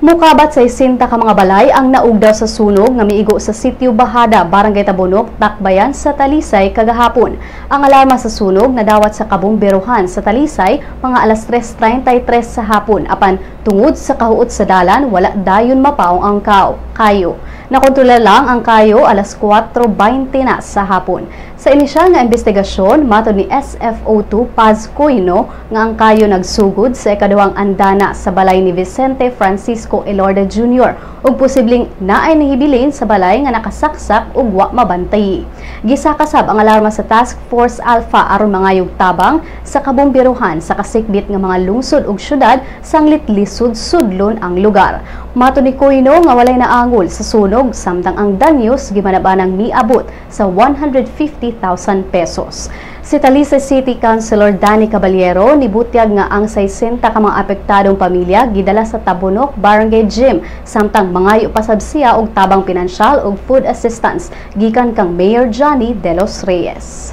Mukabat 60 ka mga balay ang naugdaw sa sunog nga miigo sa Sitio Bahada, Barangay Tabunok, Dakbayan sa Talisay kagahapon. Ang alarma sa sunog nadawat sa kabomberohan sa Talisay mga alas 3:33 sa hapon, apan tungod sa kahuot sa dalan, wala dayon mapaong ang kayo. Nakontrola lang ang kayo alas 4:20 na sa hapon. Sa inisyal nga investigasyon, matod ni SFO2 Paz Coino nga ang kayo nagsugod sa ikaduhang andana sa balay ni Vicente Francisco Elorda Jr. ug posibleng naay nahibilin sa balay nga nakasaksak ug wa mabantay. Gisakasab ang alarma sa Task Force Alpha aron mangayog tabang sa kabomberohan sa kasikbit nga mga lungsod ug syudad sanglit lisod sudlon ang lugar. Matod ni Coino nga walay naangol sa sunog, samtang ang danyos gimanabanang miabot sa 150,000 pesos. Si Talisay City Councilor Danny Caballero nibutyag nga ang 60 ka mga apektadong pamilya gidala sa Tabunok Barangay Gym, samtang mangayo pasab siya og tabang pinansyal ug food assistance gikan kang Mayor Johnny De Los Reyes.